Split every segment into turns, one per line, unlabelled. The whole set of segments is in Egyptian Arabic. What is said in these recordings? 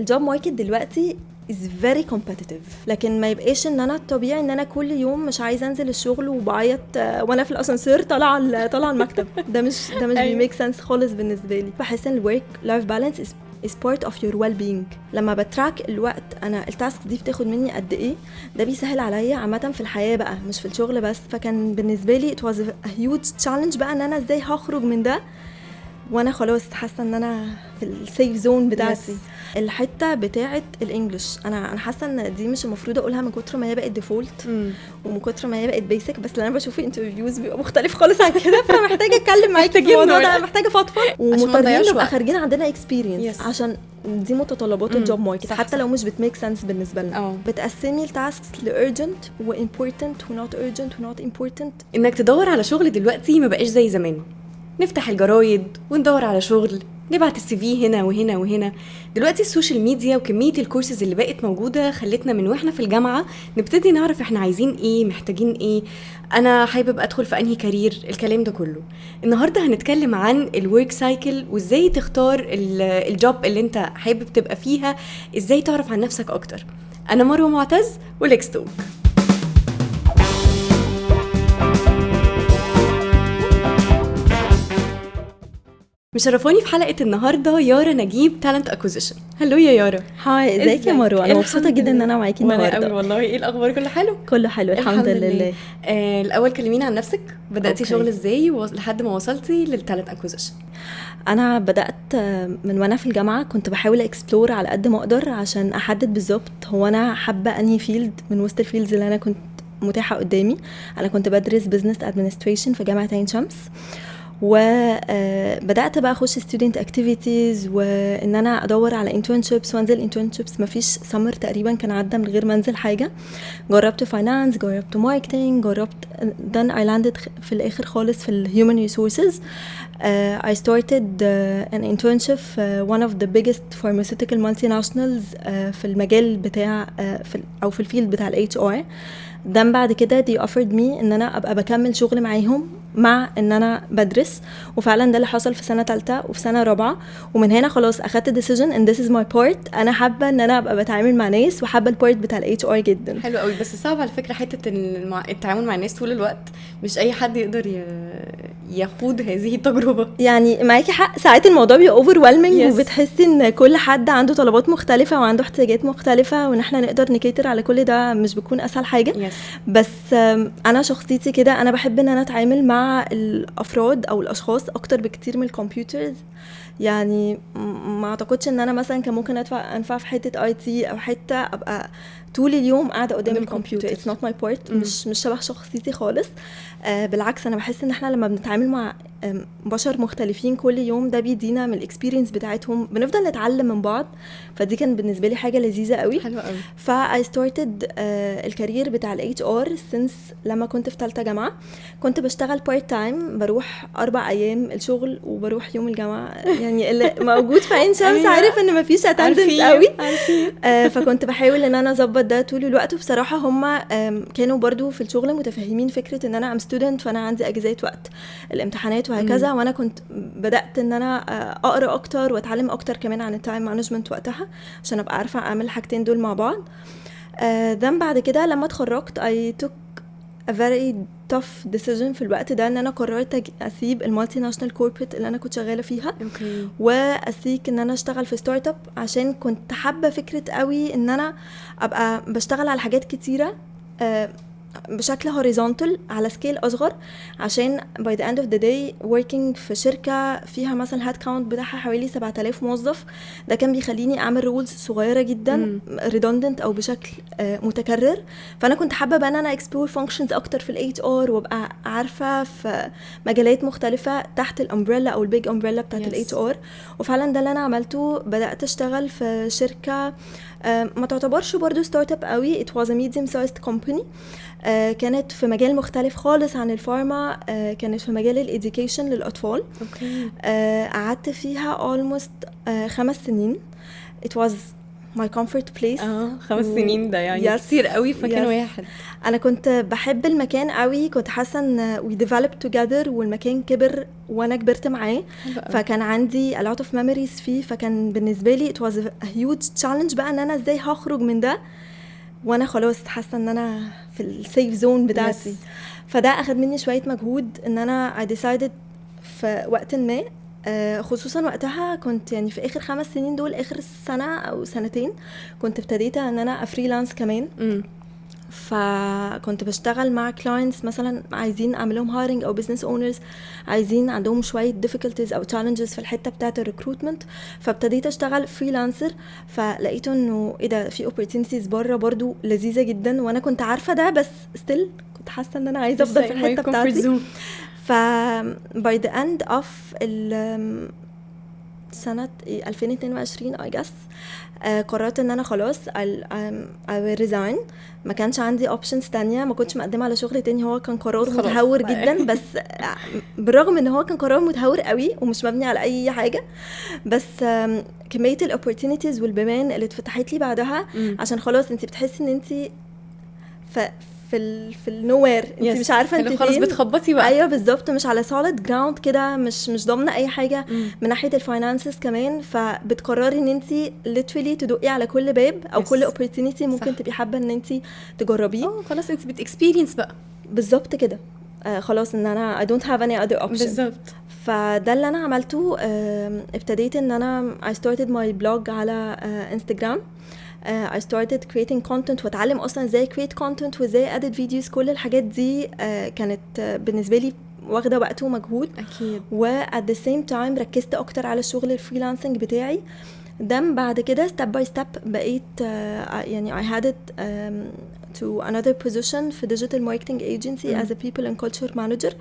ال job market دلوقتي is very competitive، لكن ما يبقاش ان انا الطبيعي ان انا كل يوم مش عايزه انزل الشغل وبعيط وانا في الاسانسير طالعه المكتب. ده مش بي make sense خالص بالنسبة لي. بحس ان ال work life balance is part of your well being. لما ب track الوقت انا ال task دي بتاخد مني قد ايه، ده بيسهل عليا عامة في الحياة بقى، مش في الشغل بس. فكان بالنسبة لي it was a huge challenge بقى ان انا ازاي هخرج من ده وانا خلاص حاسه ان انا في ال safe zone بتاعتي. الحتة بتاعه ال English انا حاسه ان دي مش المفروض اقولها من كتر ما هي بقت default ومن كتر ما هي بقت basic، بس اللي انا بشوف في interviews بيبقى مختلف خالص عن كده. فمحتاجه اتكلم معاكي في الموضوع ده، محتاجه افضفض، ومضطرين نبقى خارجين عندنا experience عشان دي متطلبات ال job market، حتى لو مش بت make sense بالنسبة لنا. بتقسمي ال tasks ل urgent و important و not urgent و not important.
انك تدور على شغل دلوقتي ما بقاش زي زمان، نفتح الجرايد وندور على شغل، نبعت ال CV هنا وهنا وهنا. دلوقتي ال social media وكمية الكورسز اللي بقت موجودة خلتنا من واحنا في الجامعة نبتدي نعرف احنا عايزين ايه، محتاجين ايه، انا حابب ادخل في انهي career، الكلام ده كله. النهاردة هنتكلم عن ال work cycle وازاي تختار ال job اللي انت حابب تبقى فيها، ازاي تعرف عن نفسك اكتر. انا مروة معتز و Lex Talk. مشرفاني في حلقة النهاردة يارا نجيب، talent acquisition. hello يا يارا.
hi، ازيك يا مروة؟ انا مبسوطة جدا ان انا معاكي النهاردة.
وانا قوي والله. ايه الاخبار؟ كله حلو؟
كله حلو الحمد لله.
الاول كلمينا عن نفسك، بدأتي شغل ازاي لحد ما وصلتي لل talent acquisition؟
انا بدأت من وانا في الجامعة، كنت بحاول explore على قد ما اقدر عشان احدد بالظبط هو انا حابة انهي field من وسط ال fields اللي انا كنت متاحة قدامي. انا كنت بدرس business administration في جامعة عين شمس، وبدات بقى اخش student activities وان انا ادور على internships وانزل internships. مفيش summer تقريبا كان عدى من غير ما انزل حاجة. جربت finance، جربت marketing، جربت then I landed في الاخر خالص في ال human resources. I started an internship في one of the biggest pharmaceutical multinationals في المجال بتاع او في ال field بتاع ال HR. then بعد كده they offered me ان انا ابقى بكمل شغل معاهم مع ان انا بدرس، وفعلا ده اللي حصل في سنة ثالثة وفي سنة رابعه. ومن هنا خلاص اخدت decision and this is my part. انا حابة ان انا ابقى بتعامل مع ناس، وحابة ال part بتاع ال HR جدا.
حلو قوي. بس صعب على فكرة حتة التعامل مع الناس طول الوقت، مش اي حد يقدر يخوض هذه التجربة.
يعني معاكي حق، ساعات الموضوع بيبقى overwhelming. وبتحسي ان كل حد عنده طلبات مختلفة وعنده احتياجات مختلفة، وان احنا نقدر ن cater على كل ده مش بيكون اسهل حاجة. بس انا شخصيتي كده، انا بحب ان انا اتعامل مع الافراد او الاشخاص اكتر بكتير من ال computers. يعني ما اعتقدش ان انا مثلا كان ممكن انفع في حتة IT او حتة ابقى طول اليوم قاعدة قدام الكمبيوتر. it's not my part، مش شبه شخصيتي خالص. بالعكس انا بحس ان احنا لما بنتعامل مع بشر مختلفين كل يوم، ده بيدينا من ال experience بتاعتهم، بنفضل نتعلم من بعض. فدي كان بالنسبة لي حاجة لذيذة قوي.
حلو قوي.
ف I started ال career بتاع ال HR since لما كنت في ثالثة جامعه. كنت بشتغل part time، بروح 4 ايام الشغل وبروح يوم الجامعة. يعني اللي موجود في عين شمس عارف ان مفيش attendance قوي. فكنت بحاول ان انا اظبط ده طول الوقت. وبصراحة هم كانوا برضو في الشغل متفاهمين فكرة ان انا I'm student، فانا عندي اجازات وقت الامتحانات وهكذا. وانا كنت بدات ان انا اقرا اكتر واتعلم اكتر كمان عن ال time management وقتها عشان ابقى عارفه اعمل الحاجتين دول مع بعض. then بعد كده لما اتخرجت I took a very tough decision في الوقت ده، ان انا قررت اسيب ال multinational corporate اللي انا كنت شغالة فيها. وا seek ان انا اشتغل في startup، عشان كنت حابة فكرة قوي ان انا ابقى بشتغل على حاجات كتيرة بشكل horizontal على scale اصغر، عشان by the end of the day working في شركة فيها مثلا head count بتاعها حوالي 7000 موظف، ده كان بيخليني اعمل roles صغيرة جدا redundant او بشكل متكرر. فانا كنت حابة بقى ان انا explore functions اكتر في ال HR، وابقى عارفه في مجالات مختلفة تحت ال umbrella او ال big umbrella بتاعت ال HR. وفعلا ده اللي انا عملته. بدات اشتغل في شركة ما تعتبرش برضو startup قوي، it was a medium sized company. كانت في مجال مختلف خالص عن ال pharma، كانت في مجال ال education للأطفال. قعدت فيها almost 5 سنين. it was my comfort place.
5 سنين ده يعني كتير قوي في مكان واحد.
انا كنت بحب المكان قوي، كنت حاسه ان we developed together والمكان كبر وانا كبرت معاه، فكان عندي a lot of memories فيه. فكان بالنسبة لي it was a huge challenge بقى ان انا ازاي هخرج من ده وانا خلاص حاسه ان انا في ال safe zone بتاعتي. فده اخد مني شوية مجهود ان انا I decided في وقت ما، خصوصا وقتها كنت يعني في اخر 5 سنين دول، اخر سنة او سنتين كنت ابتديت ان انا ا freelance كمان. فكنت بشتغل مع clients مثلا عايزين اعمل لهم hiring او business owners عايزين عندهم شوية difficulties او challenges في الحتة بتاعه ال recruitment، فابتديت اشتغل freelancer. فلقيت انه ايه ده، في opportunities بره برضو لذيذة جدا، وانا كنت عارفه ده بس still كنت حاسه ان انا عايزه افضل في الحتة بتاعتي. ف by the end of سنة 2022 I guess قررت ان انا خلاص I will resign. ما كانش عندي options تانية، ما كنتش مقدمة على شغل تاني. هو كان قرار متهور جدا، بس بالرغم ان هو كان قرار متهور قوي ومش مبني على اي حاجة، بس كمية ال opportunities والبيبان اللي اتفتحت لي بعدها، عشان خلاص انت بتحسي ان انت في ال nowhere، انت مش عارفه انت فين،
خلاص بتخبطي بقى.
ايوه بالظبط، مش على solid ground كده، مش ضامنه اي حاجة من ناحية ال finances كمان. فبتقرري ان انت literally تدقي على كل باب او كل opportunity ممكن تبقي حابة ان انت تجربيه.
خلاص انت بت experience بقى.
بالظبط كده. خلاص ان انا I don't have any other option.
بالظبط.
فده اللي انا عملته. ابتديت ان انا I started my blog على انستجرام. I started creating content واتعلم اصلا ازاي create content وازاي edit videos. كل الحاجات دي كانت بالنسبة لي واخده وقت ومجهود
اكيد.
و at the same time ركزت اكتر على الشغل ال freelancing بتاعي ده. بعد كده step by step بقيت يعني I had it to another position في digital marketing agency as a people and culture manager.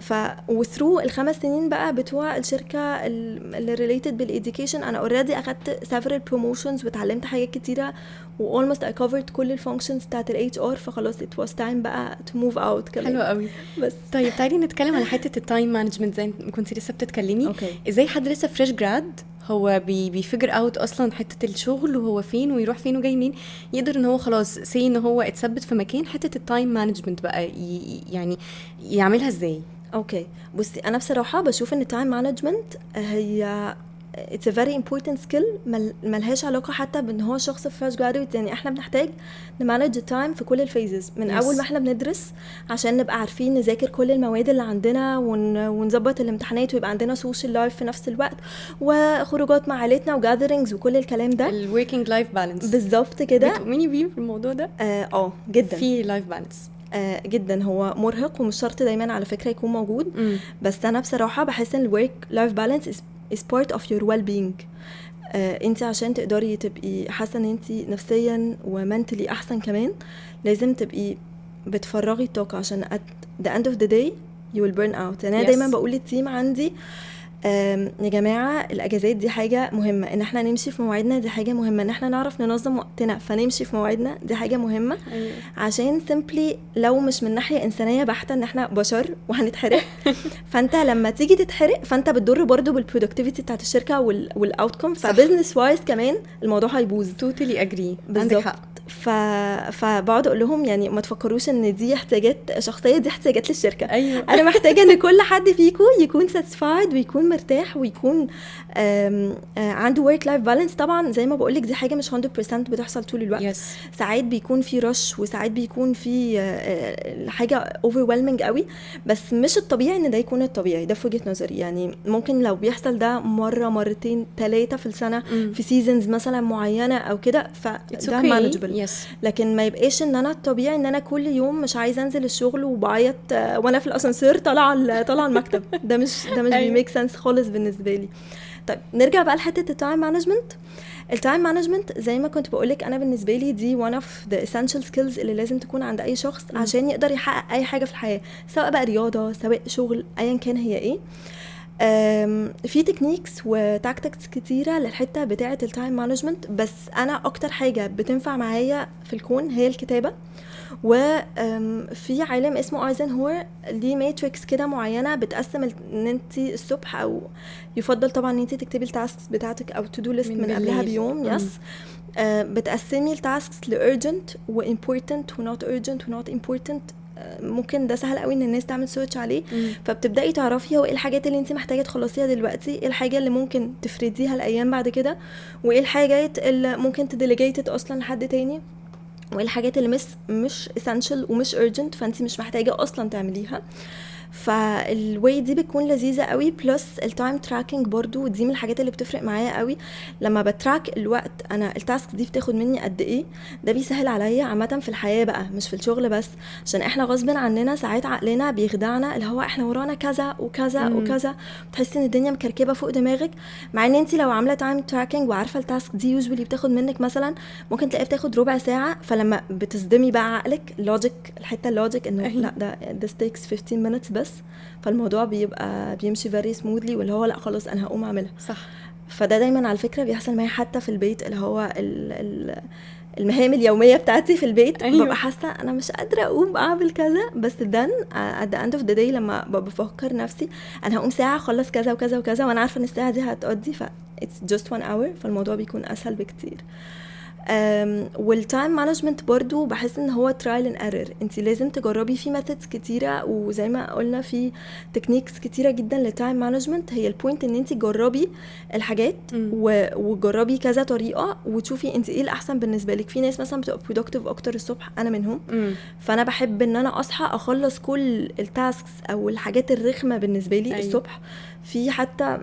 ف و through ال5 سنين بقى بتوع الشركة اللي related بال education، انا already اخدت several promotions واتعلمت حاجات كتيرة، و almost I covered كل ال functions بتاعت ال HR. فخلاص it was time بقى to move out كمان.
حلو قوي.
بس
طيب تعالي نتكلم على حتة ال time management زي ما كنتي لسه بتتكلمي. ازاي حد لسه fresh grad هو بي figure out اصلا حتة الشغل وهو فين ويروح فين وجاي منين، يقدر ان هو خلاص say ان هو اتثبت في مكان، حتة ال time management بقى يعني يعملها ازاي؟
okay بصي، انا بصراحة بشوف ان ال time management هي it's a very important skill، ملهاش علاقة حتى بان هو شخص fresh graduate. يعني احنا بنحتاج ن manage ال time في كل ال phases من اول ما احنا بندرس عشان نبقى عارفين نذاكر كل المواد اللي عندنا ونظبط الامتحانات، ويبقى عندنا social life في نفس الوقت وخروجات مع عائلتنا و gatherings وكل الكلام ده،
ال working life balance.
بالظبط كده.
بتؤمني بيه في الموضوع ده؟
جدا
في life balance.
جدا. هو مرهق ومش شرط دايما على فكرة يكون موجود، بس انا بصراحة بحس ان ال work life balance is part of your well-being. انت عشان تقدري تبقي حاسه ان انت نفسيا و mentally احسن كمان، لازم تبقي بتفرغي الطاقة، عشان at the end of the day you will burn out. يعني انا دايما بقول لل team عندي، يا جماعة الاجازات دي حاجة مهمة، ان احنا نمشي في مواعيدنا دي حاجة مهمة، ان احنا نعرف ننظم وقتنا فنمشي في مواعيدنا دي حاجة مهمة.
أيوة.
عشان simply لو مش من ناحية انسانيه بحته ان احنا بشر وهنتحرق، فانت لما تيجي تتحرق فانت بتضر برضو بال productivity بتاعت الشركة وال outcome. ف business wise كمان الموضوع هيبوظ.
totally agree، عندك حق.
فبقعد اقول لهم يعني ما تفكروش ان دي احتياجات شخصية، دي احتياجات للشركة.
أيوة.
انا محتاجه ان كل حد فيكم يكون satisfied ويكون مرتاح ويكون عنده work life balance. طبعا زي ما بقولك دي حاجة مش 100% بتحصل طول الوقت. ساعات بيكون في rush وساعات بيكون في حاجة overwhelming قوي، بس مش الطبيعي ان ده يكون الطبيعي. ده في وجهه نظري. يعني ممكن لو بيحصل ده مرة مرتين ثلاثة في السنة في seasons مثلا معينة او كده، فده manageable. لكن ما يبقاش ان انا الطبيعي ان انا كل يوم مش عايزه انزل الشغل وبعيط وانا في الاسانسير طالعه المكتب. ده مش بي make sense خالص بالنسبة لي. طيب نرجع بقى لحته ال time management. ال time management زي ما كنت بقولك انا بالنسبة لي دي one of the essential skills اللي لازم تكون عند اي شخص عشان يقدر يحقق اي حاجة في الحياة، سواء بقى رياضة سواء شغل ايا كان هي ايه. في techniques و tactics كتيرة للحتة بتاعه ال time management، بس انا اكتر حاجة بتنفع معايا في الكون هي الكتابة. وفي عالم اسمه ايزنهاور ليه matrix كده معينة بتقسم ان انت الصبح، او يفضل طبعا ان انت تكتبي ال tasks بتاعتك او to do list من قبلها بيوم. yes. بتقسمي ال tasks ل urgent و important و not urgent و not important. ممكن ده سهل قوي ان الناس تعمل search عليه. فبتبداي تعرفي هو ايه الحاجات اللي انت محتاجه تخلصيها دلوقتي، ايه الحاجة اللي ممكن تفرديها الايام بعد كده، وايه الحاجات اللي ممكن ت delegate اصلا لحد تاني، وايه الحاجات اللي مش essential ومش urgent فانت مش محتاجه اصلا تعمليها. فال way دي بتكون لذيذة قوي. plus ال time tracking برضو دي من الحاجات اللي بتفرق معايا قوي. لما ب track الوقت انا ال task دي بتاخد مني قد ايه، ده بيسهل عليا عامة في الحياة بقى مش في الشغل بس، عشان احنا غصب عننا ساعات عقلنا بيخدعنا اللي هو احنا ورانا كذا وكذا وكذا، بتحسي ان الدنيا مكركبه فوق دماغك، مع ان انت لو عامله time tracking وعارفه ال task دي usually بتاخد منك مثلا ممكن تلاقيها بتاخد ربع ساعة، فلما بتصدمي بقى عقلك logic، الحتة ال logic انه لا ده this takes 15 minutes بس، فالموضوع بيبقى بيمشي very smoothly، واللي هو لا خلاص انا هقوم اعملها.
صح.
فده دايما على فكرة بيحصل معايا حتى في البيت، اللي هو المهام اليومية بتاعتي في البيت. ببقى حاسه انا مش قادرة اقوم اعمل كذا، بس then at the end of the day لما ببقى بفكر نفسي انا هقوم ساعة اخلص كذا وكذا وكذا، وانا عارفه ان الساعة دي هتقضي، ف it's just 1 hour، فالموضوع بيكون اسهل بكتير. وال time management برضو بحس ان هو trial and error، انت لازم تجربي في methods كتيرة، وزي ما قلنا في techniques كتيرة جدا لل time management. هي ال point ان انت تجربي الحاجات وجربي كذا طريقه وتشوفي انت ايه الاحسن بالنسبة لك. في ناس مثلا بتبقى productive اكتر الصبح، انا منهم. فانا بحب ان انا اصحى اخلص كل ال tasks او الحاجات الرخمه بالنسبة لي الصبح. في حتى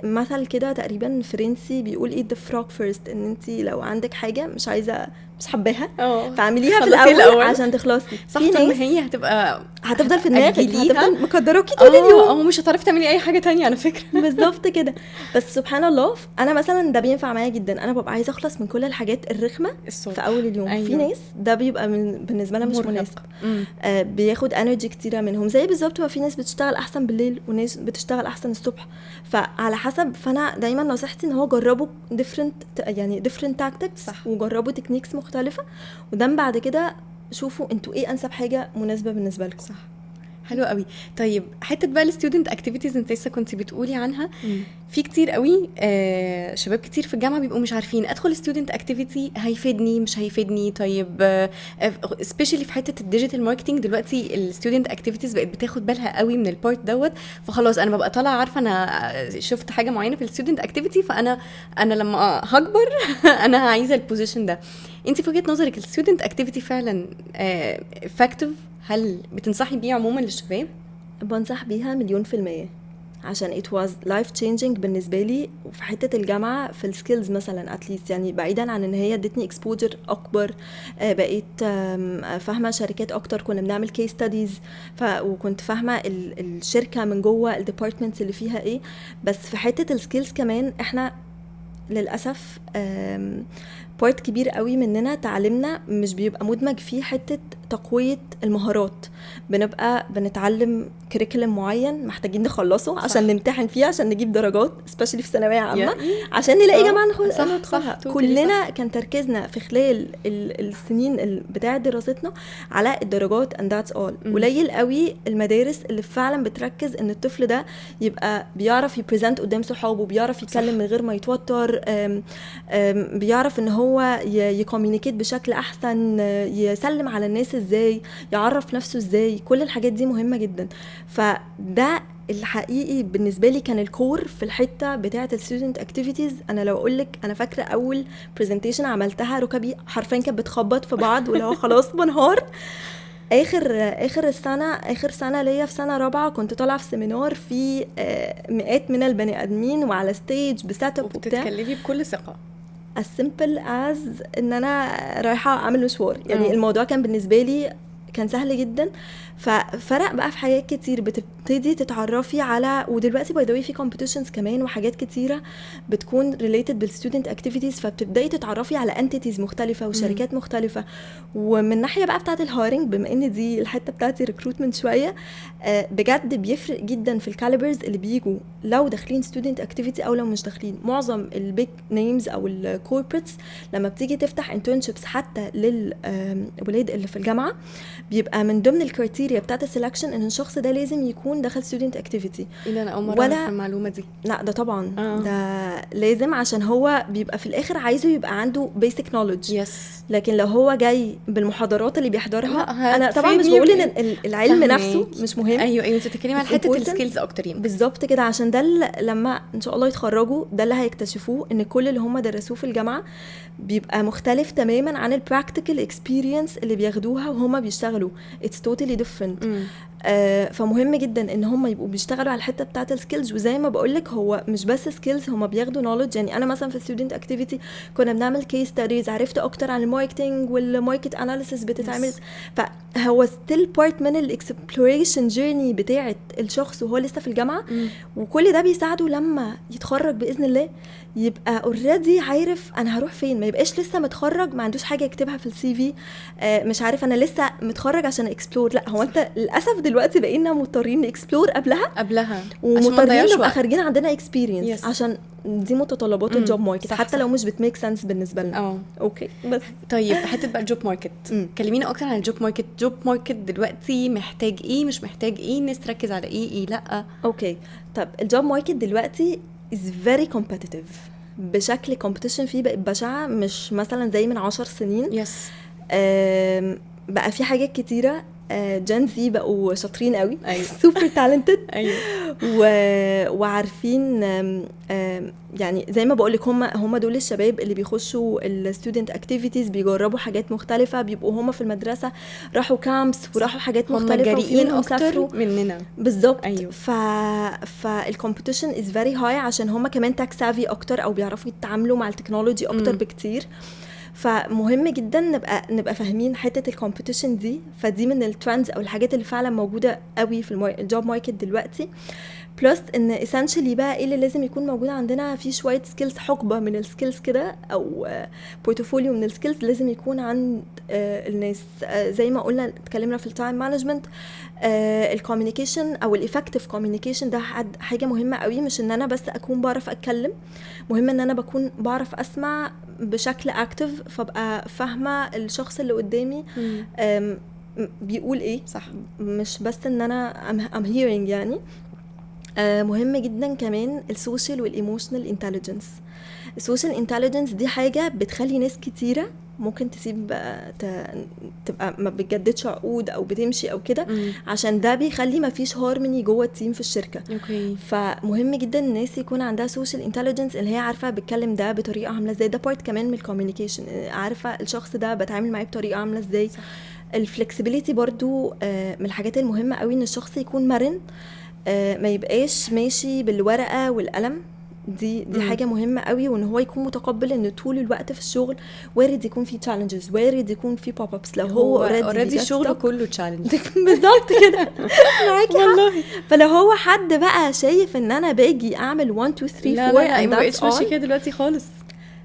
مثل كده تقريبا فرنسي بيقول eat the frog first، ان انت لو عندك حاجة مش عايزه مش حباها فاعمليها في الاول, الأول عشان تخلصي.
صح، طول ما هي هتبقى
هتفضل في دماغك، هتفضل مكدراكي طول اليوم،
او مش هتعرفي تعملي اي حاجة تانية على فكرة.
بالظبط كده. بس سبحان الله انا مثلا ده بينفع معايا جدا، انا ببقى عايزه اخلص من كل الحاجات الرخمه في اول اليوم. في ناس ده بيبقى بالنسبة لها مش مناسب، بياخد energy كتيرة منهم، زي بالظبط ما في ناس بتشتغل احسن بالليل وناس بتشتغل احسن الصبح، فعلى حسب. فانا دايما نصيحتي ان هو جربوا different، يعني different tactics، وجربوا techniques مختلفة، وده بعد كده شوفوا انتوا ايه انسب حاجة مناسبة بالنسبة لكم.
صح، حلو قوي. طيب حتة بقى ال student activities انت لسه كنت بتقولي عنها، في كتير قوي شباب كتير في الجامعة بيبقوا مش عارفين ادخل student activity هيفيدني مش هيفيدني. طيب especially في حتة ال digital marketing دلوقتي ال student activities بقت بتاخد بالها قوي من ال part دوت، فخلاص انا ببقى طالعه عارفه انا شفت حاجة معينة في ال student activity، فانا لما هكبر انا عايزه ال position ده. انت في وجهه نظرك ال student activity فعلا effective؟ هل بتنصحي بيه عموما للشباب؟
بنصح بيها 100%، عشان it was life changing بالنسبة لي في حتة الجامعة في ال skills مثلا at least، يعني بعيدا عن ان هي ادتني exposure اكبر، بقيت فاهمة شركات اكتر، كنا بنعمل case studies وكنت فاهمة الشركة من جوه ال departments اللي فيها ايه. بس في حتة ال skills كمان احنا للأسف part كبير قوي مننا تعليمنا مش بيبقى مدمج فيه حتة تقوية المهارات، بنبقى بنتعلم curriculum معين محتاجين نخلصه عشان نمتحن فيه عشان نجيب درجات especially في ثانوية عامة عشان نلاقي جامعة ندخلها. كلنا كان تركيزنا في خلال السنين بتاعة دراستنا على الدرجات and that's all. قليل قوي المدارس اللي فعلا بتركز ان الطفل ده يبقى بيعرف ي present قدام صحابه، بيعرف يتكلم من غير ما يتوتر، بيعرف ان هو ي communicate بشكل احسن، يسلم على الناس ازاي، يعرف نفسه ازاي. كل الحاجات دي مهمة جدا. فده الحقيقي بالنسبة لي كان ال core في الحتة بتاعه ال student activities. انا لو اقول لك انا فاكره اول presentation عملتها ركبي حرفيا كانت بتخبط في بعض واللي هو خلاص بنهار. اخر السنة، اخر سنة ليا في سنة رابعه، كنت طالعه في seminar في مئات من البني ادمين وعلى stage ب setup وبتاع،
وبتتكلمي بكل ثقة
as simple as ان انا رايحة اعمل مشوار يعني. الموضوع كان بالنسبة لي كان سهل جدا. ففرق بقى في حاجات كتير، بتبتدي تتعرفي على، ودلوقتي by the way في competitions كمان وحاجات كتيرة بتكون related بال student activities، فبتبداي تتعرفي على entities مختلفة وشركات مختلفة. ومن ناحية بقى بتاعه ال hiring، بما ان دي الحتة بتاعتي recruitment شوية، بجد بيفرق جدا في ال calibers اللي بيجوا لو داخلين student activity او لو مش داخلين. معظم ال big names او ال corporates لما بتيجي تفتح internships حتى للولاد اللي في الجامعة بيبقى من ضمن ال criteria بتاعت ال selection ان الشخص ده لازم يكون دخل student activity.
ايه ده، انا اول مرة اعرف المعلومة دي.
لا ده طبعا ده لازم، عشان هو بيبقى في الاخر عايزه يبقى عنده basic knowledge. لكن لو هو جاي بالمحاضرات اللي بيحضرها، انا طبعا مش بقول ان العلم نفسه مش مهم.
ايوه انت بتتكلمي عن حتة ال skills اكتر يعني.
بالظبط كده، عشان ده لما ان شاء الله يتخرجوا ده اللي هيكتشفوه، ان كل اللي هم درسوه في الجامعة بيبقى مختلف تماما عن ال practical experience اللي بياخدوها وهما بيشتغلوا. it's totally different. فمهم جدا ان هم يبقوا بيشتغلوا على الحتة بتاعه ال skills. وزي ما بقولك هو مش بس skills، هم بياخدوا knowledge. يعني انا مثلا في ال student activity كنا بنعمل case studies، عرفت اكتر عن ال marketing وال market analysis بتتعمل. فهو still part من ال exploration journey بتاعه الشخص وهو لسه في الجامعة. وكل ده بيساعده لما يتخرج باذن الله يبقى already عارف انا هروح فين، ما يبقاش لسه متخرج ما عندوش حاجة يكتبها في ال CV، مش عارف انا لسه متخرج عشان explore. لا، هو انت للاسف دلوقتي بقينا مضطرين ن explore قبلها ومضطرين نبقى خارجين عندنا experience. عشان دي متطلبات ال job market، حتى لو مش بت make sense بالنسبة لنا. okay بس
طيب حتة بقى ال job market، كلمينا اكتر عن ال job market. job market دلوقتي محتاج ايه، مش محتاج ايه، الناس تركز على ايه، ايه لا.
okay طب ال job market دلوقتي is very competitive بشكل، competition فيه بقت بشعة، مش مثلا زي من 10 سنين.
yes.
بقى في حاجات كتيرة. Gen Z بقوا شاطرين قوي. أيوة. super talented.
ايوه.
وعارفين، يعني زي ما بقولك هم دول الشباب اللي بيخشوا ال student activities، بيجربوا حاجات مختلفة، بيبقوا هم في المدرسة راحوا camps وراحوا حاجات مختلفة،
هم جريئين اكتر مننا.
بالظبط. أيوة. فال competition is very high عشان هم كمان tech savvy اكتر، او بيعرفوا يتعاملوا مع ال technology اكتر بكتير. فمهم جدا نبقى فاهمين حتة ال competition دي. فدي من ال trends او الحاجات اللي فعلا موجودة قوي في ال job market دلوقتي. plus ان essentially بقى ايه اللي لازم يكون موجود عندنا، في شوية skills، حقبة من ال skills كده، او portfolio من ال skills لازم يكون عند الناس. زي ما قلنا اتكلمنا في ال time management، ال communication او ال effective communication، ده حاجة مهمة قوي. مش ان انا بس اكون بعرف اتكلم، مهم ان انا بكون بعرف اسمع بشكل active، فابقى فاهمه الشخص اللي قدامي بيقول ايه.
صح.
مش بس ان انا I'm hearing يعني. مهم جدا كمان ال social وال emotional intelligence. ال social intelligence دي حاجة بتخلي ناس كتيرة ممكن تسيب، تبقى ما بتجددش عقود او بتمشي او كده، عشان ده بيخلي ما فيش هارموني جوه ال team في الشركة.
okay.
فمهم جدا الناس يكون عندها social intelligence، اللي هي عارفه بتكلم ده بطريقة عامله ازاي. ده part كمان من ال communication، عارفه الشخص ده بتعامل معاه بطريقة عامله ازاي. ال flexibility برضو من الحاجات المهمة قوي، ان الشخص يكون مرن، ما يبقاش ماشي بالورقة والقلم. دي حاجة مهمة قوي. وان هو يكون متقبل ان طول الوقت في الشغل وارد يكون في challenges، وارد يكون في pop ups. لو هو
already الشغل كله challenge.
بالظبط كده. معاكي والله. فلو هو حد بقى شايف ان انا باجي اعمل 1 2 3 4،
لا ما بقتش ماشي كده دلوقتي خالص.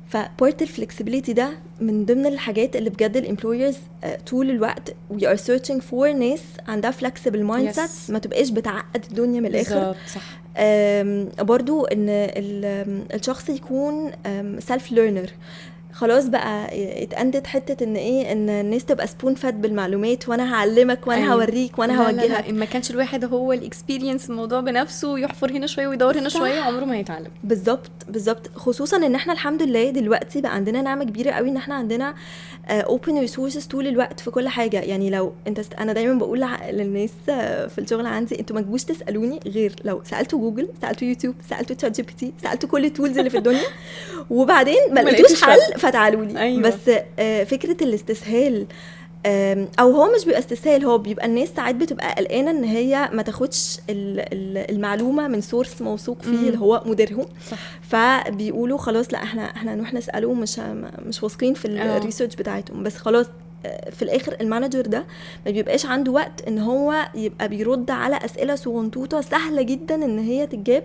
ف part ال flexibility ده من ضمن الحاجات اللي بجد ال employers طول الوقت we are searching for ناس عندها flexible mindsets، ما تبقاش بتعقد الدنيا من الاخر.
صح.
برضو ان الشخص يكون self learner. خلاص بقى اتأندت حتة ان ايه، ان الناس تبقى spoon fed بالمعلومات، وانا هعلمك وانا أيوة. هوريك وانا هوجهك.
ان ما كانش الواحد هو ال experience الموضوع بنفسه، يحفر هنا شوية ويدور هنا شوية، عمره ما هيتعلم.
بالظبط بالظبط. خصوصا ان احنا الحمد لله دلوقتي بقى عندنا نعمه كبيرة قوي، ان احنا عندنا open resources طول الوقت في كل حاجة. يعني لو انت انا دايما بقول للناس في الشغل عندي، انتوا ما تجوش تسالوني غير لو سالتوا جوجل، سالتوا يوتيوب، سالتوا ChatGPT، سالتوا كل ال tools اللي في الدنيا، وبعدين ما لقيتوش حل فتعالوا لي.
أيوة.
بس فكرة الاستسهال، او هو مش بيبقى استسهال، هو بيبقى الناس ساعات بتبقى قلقانة ان هي ما تاخدش المعلومة من source موثوق فيه اللي هو مديرهم.
صح.
فبيقولوا خلاص لا احنا نروح نساله، مش واثقين في ال research بتاعتهم. بس خلاص في الاخر ال manager ده ما بيبقاش عنده وقت ان هو يبقى بيرد على اسئلة صغنطوطه سهلة جدا ان هي تتجاب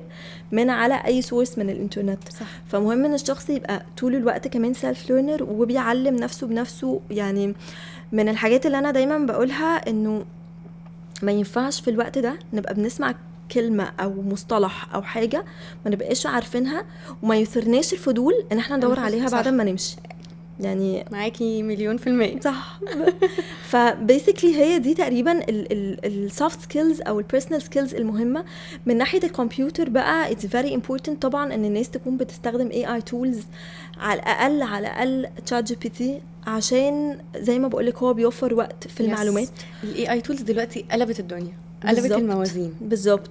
من على اي source من الانترنت.
صح.
فمهم ان الشخص يبقى طول الوقت كمان self learner وبيعلم نفسه بنفسه. يعني من الحاجات اللي انا دايما بقولها انه ما ينفعش في الوقت ده نبقى بنسمع كلمة او مصطلح او حاجة ما نبقاش عارفينها وما يثرناش الفضول ان احنا ندور عليها بعد ما نمشي. يعني
معاكي 1,000,000%.
صح. ف basically هي دي تقريبا ال soft skills او ال personal skills المهمة. من ناحية الكمبيوتر بقى it's very important طبعا ان الناس تكون بتستخدم AI tools، على الاقل على الاقل ChatGPT، عشان زي ما بقولك هو بيوفر وقت في المعلومات.
ال AI tools دلوقتي قلبت الدنيا، قلبت الموازين.
بالظبط.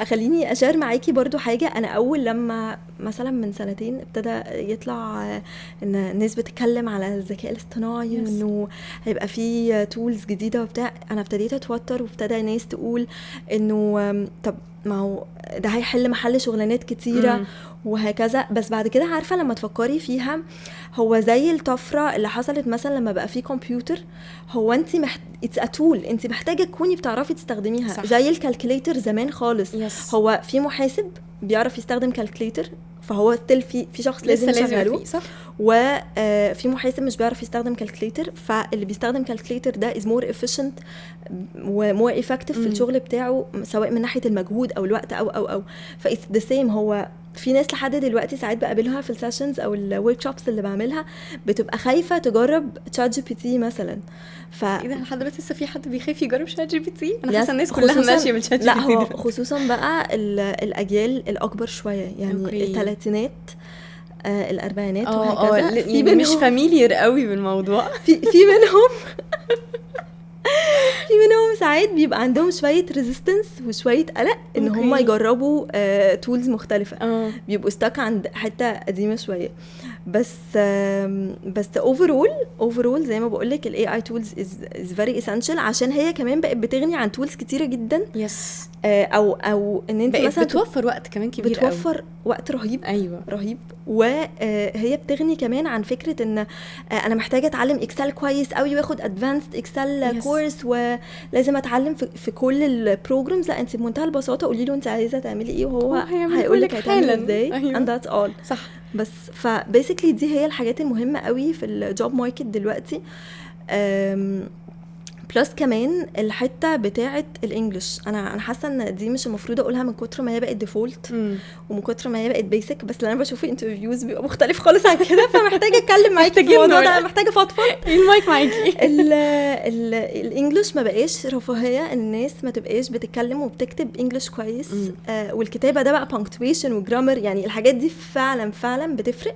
خليني ا share معاكي برضو حاجة. انا اول لما مثلا من سنتين ابتدى يطلع ان الناس بتتكلم على الذكاء الاصطناعي وانه هيبقى فيه tools جديدة وبتاع، انا ابتديت اتوتر، وابتدى ناس تقول انه طب ما هو ده هيحل محل شغلانات كتيرة وهكذا. بس بعد كده عارفه لما تفكري فيها، هو زي الطفرة اللي حصلت مثلا لما بقى فيه كمبيوتر، هو انت it's a tool، انت محتاجه تكوني بتعرفي تستخدميها. صح. زي ال calculator زمان خالص. هو في محاسب بيعرف يستخدم calculator، فهو still في شخص لازم يشغله، وفي محاسب مش بيعرف يستخدم calculator، فاللي بيستخدم calculator ده is more efficient و more effective في الشغل بتاعه، سواء من ناحية المجهود او الوقت او او او ف it's the same. هو في ناس لحد دلوقتي ساعات بقابلها في ال sessions او ال workshops اللي بعملها بتبقى خايفة تجرب ChatGPT مثلا.
ف ايه ده، لحد دلوقتي لسه في حد بيخاف يجرب ChatGPT؟ انا حاسه الناس كلها ماشية بال ChatGPT.
لا هو خصوصا بقى الاجيال الاكبر شوية، يعني الثلاثينات، الاربعينات وهكذا،
في مش familiar قوي بالموضوع.
في منهم ساعات بيبقى عندهم شوية resistance وشوية قلق ان هم يجربوا tools مختلفه. بيبقوا stuck عند حتة قديمة شويه. بس overall زي ما بقول لك، ال AI tools is very essential، عشان هي كمان بقت بتغني عن tools كتيرة جدا. او ان انت
مثلا بتوفر وقت كمان كبير.
بتوفر قوي. وقت رهيب. رهيب. وهي بتغني كمان عن فكرة ان انا محتاجه اتعلم Excel كويس قوي واخد advanced Excel course ولازم اتعلم في كل ال programs. لا، انت بمنتهى البساطة قولي له انت عايزه تعملي ايه وهو هيقول لك هتعمل ازاي. and that's all. بس ف basically دي هي الحاجات المهمة قوي في ال job market دلوقتي. plus كمان الحتة بتاعه ال English، انا حاسه ان دي مش المفروض اقولها من كتر ما هي بقت default ومن كتر ما هي بقت basic، بس اللي انا بشوفه interviews بيبقى مختلف خالص عن كده، فمحتاجه اتكلم معاكي في الموضوع ده، محتاجه افضفض.
المايك معاكي.
ال English ما بقاش رفاهيه، الناس ما تبقاش بتتكلم وبتكتب English كويس. والكتابة ده بقى punctuation و grammar، يعني الحاجات دي فعلا فعلا بتفرق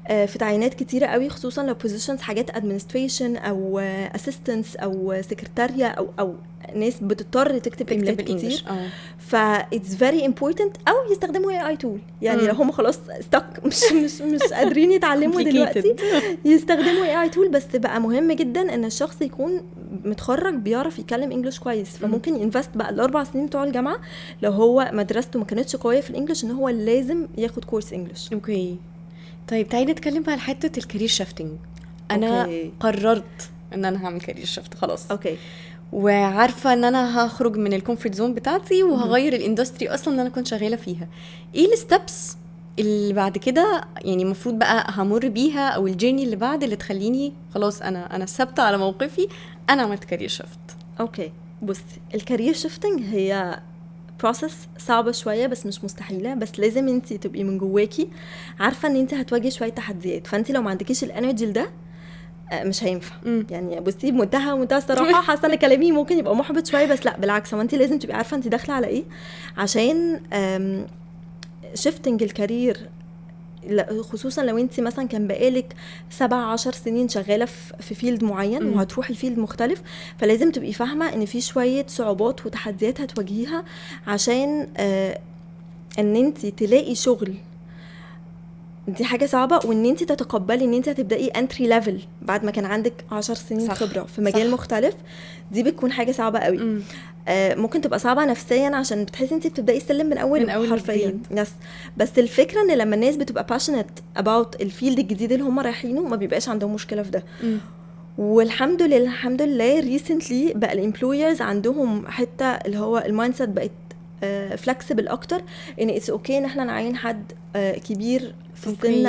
في تعيينات كتيرة قوي، خصوصا لو positions حاجات administration او assistants او سكرتاريا او ناس بتضطر تكتب ايميلات كتير. ف it's very important، او يستخدموا AI tool، يعني لو هم خلاص stuck مش قادرين يتعلموا دلوقتي يستخدموا AI tool. بس بقى مهم جدا ان الشخص يكون متخرج بيعرف يتكلم English كويس، فممكن ي invest بقى ال4 سنين بتوع الجامعه، لو هو مدرسته ما كانتش قوية في ال English، ان هو لازم ياخد course English.
okay، طيب تعالي نتكلم بقى على حتة ال career shifting. انا قررت ان انا هعمل career shift خلاص. وعارفه ان انا هخرج من ال comfort zone بتاعتي وهغير ال industry اصلا اللي انا كنت شغالة فيها. ايه ال steps اللي بعد كده يعني المفروض بقى همر بيها، او ال journey اللي بعد اللي تخليني خلاص انا ثابتة على موقفي، انا عملت career shift؟
okay، بصي، ال career shifting هي process صعبة شوية بس مش مستحيلة، بس لازم انت تبقي من جواكي عارفة ان انت هتواجهي شوية تحديات، فانت لو ما عندكيش ال energy لده مش هينفع. يعني بصي، بمنتهى منتهى الصراحة، حاسة ان كلامي ممكن يبقى محبط شوية، بس لا بالعكس، هو انت لازم تبقي عارفة انت داخلة على ايه، عشان shifting ال career، خصوصا لو انت مثلا كان بقالك 17 سنين شغالة في field معين وهتروحي field مختلف، فلازم تبقي فاهمه ان في شوية صعوبات وتحديات هتواجهيها عشان ان انت تلاقي شغل، دي حاجة صعبه، وان انت تتقبلي ان انت هتبداي entry level بعد ما كان عندك 10 سنين خبره في مجال مختلف، دي بتكون حاجة صعبة قوي. ممكن تبقى صعبة نفسيا عشان بتحسي انت بتبداي السلم من اول
من أول
حرفيا. yes، بس الفكرة ان لما الناس بتبقى passionate about ال field الجديد اللي هم رايحينه ما بيبقاش عندهم مشكلة في ده. والحمد لله الحمد لله recently بقى ال employers عندهم حتة اللي هو ال mindset بقت flexible اكتر، ان it's okay ان احنا نعين حد كبير في السن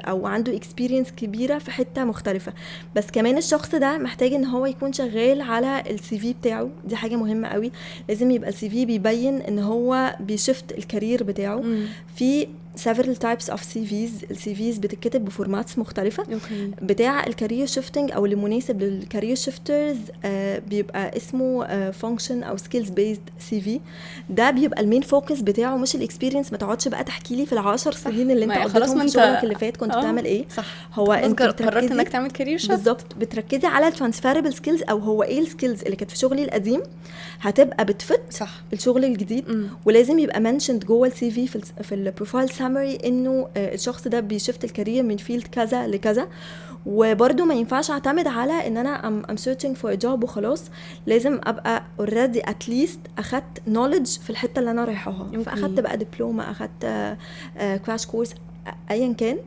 او عنده experience كبيرة في حتة مختلفه. بس كمان الشخص ده محتاج ان هو يكون شغال على ال CV بتاعه، دي حاجة مهمة قوي، لازم يبقى ال CV بيبين ان هو بي shift ال career بتاعه. في several types of CVs. ال CVs بتتكتب ب formats مختلفة. بتاع ال career shifting او اللي مناسب لل career shifters بيبقى اسمه function او skills based CV. ده بيبقى ال main focus بتاعه مش ال experience. ما تقعدش بقى تحكي لي في ال10 سنين اللي انت
ما خلاص
قضيتهم
ما
في
انت
شغلك اللي فات كنت بتعمل ايه.
صح.
هو
خلاص
انت
قررت
بتركزي
انك تعمل career shift.
بالظبط، بتركزي على ال transferable skills، او هو ايه ال skills اللي كانت في شغلي القديم هتبقى بت fit الشغل الجديد. ولازم يبقى mentioned جوه ال CV في ال profile summary انه الشخص ده بي shift ال career من field كذا لكذا. وبرده ما ينفعش اعتمد على ان انا I'm searching for job وخلاص، لازم ابقى already at least اخدت knowledge في الحتة اللي انا رايحاها. فاخدت بقى دبلومه، اخدت crash course، ايا كان،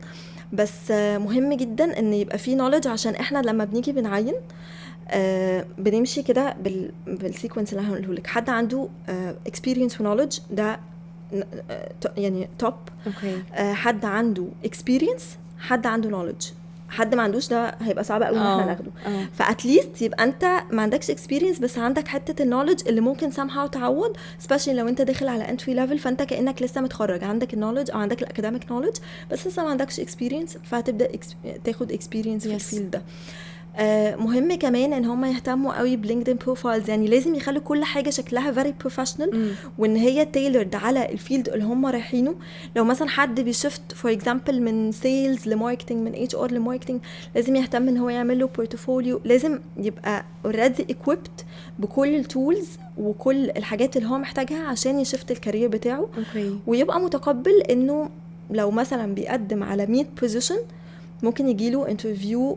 بس مهم جدا ان يبقى في knowledge، عشان احنا لما بنيجي بنعين بنمشي كده بال sequence اللي هقوله لك. حد عنده experience و knowledge ده يعني top. حد عنده experience، حد عنده knowledge، حد ما عندوش ده هيبقى صعب قوي ان احنا ناخده. ف at least يبقى انت ما عندكش experience بس عندك حتة ال knowledge اللي ممكن somehow تعوض، especially لو انت داخل على entry level، فانت كانك لسه متخرج، عندك ال knowledge او عندك ال academic knowledge بس لسه ما عندكش experience، فهتبدا تاخد experience في ال field ده. مهم كمان ان هم يهتموا قوي ب LinkedIn profiles، يعني لازم يخلوا كل حاجة شكلها very professional وان هي tailored على ال field اللي هم رايحينه. لو مثلا حد بي shift for example من sales ل marketing، من HR ل marketing، لازم يهتم ان هو يعمل له portfolio. لازم يبقى already equipped بكل ال tools وكل الحاجات اللي هو محتاجها عشان ي shift ال career بتاعه. ويبقى متقبل انه لو مثلا بيقدم على 100 position ممكن يجيله interview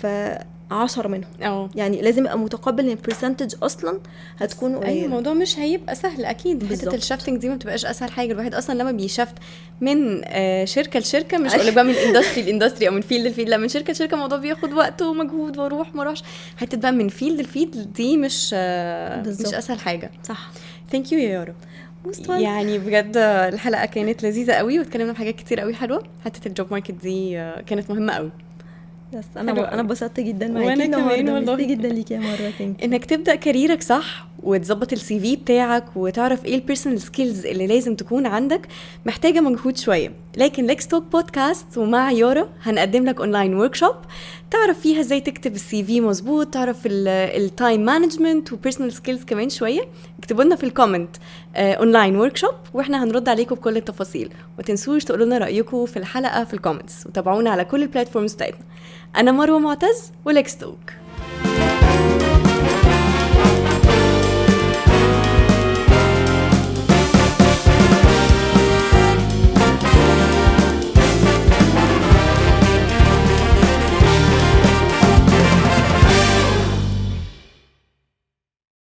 في 10 منهم. يعني لازم يبقى متقبل ان ال percentage اصلا هتكون قليله.
ايوه، الموضوع مش هيبقى سهل اكيد. حتة ال shifting دي ما بتبقاش اسهل حاجه. الواحد اصلا لما بي shift من شركة لشركه، مش اقول لك بقى من industry ل industry او من field ل field، لا، من شركة لشركة الموضوع بياخد وقت ومجهود واروح ما اروحش. حتة بقى من field ل field دي مش اسهل حاجه.
صح.
thank you يا يارا.
Most welcome.
يعني بجد الحلقة كانت لذيذة قوي واتكلمنا في حاجات كتير قوي حلوه. حتة ال job market دي كانت مهمة قوي.
بس
حلو
انا
قوي.
انا اتبسطت جدا معاكي
وأنا كمان
النهارده.
والله.
ميرسي جدا ليكي يا مروه، thank you.
انك تبدا كاريرك صح وتظبط ال CV بتاعك وتعرف ايه ال personal skills اللي لازم تكون عندك محتاجه مجهود شويه، لكن Lex Talk podcast ومع يارا هنقدم لك online workshop تعرف فيها ازاي تكتب ال CV مظبوط، تعرف ال time management و personal skills كمان شويه. اكتبوا لنا في ال comment online workshop واحنا هنرد عليكم بكل التفاصيل. وما تنسوش تقولوا لنا رايكم في الحلقة في ال comments وتابعونا على كل ال platforms بتاعتنا. انا مروه معتز و Lex Talk.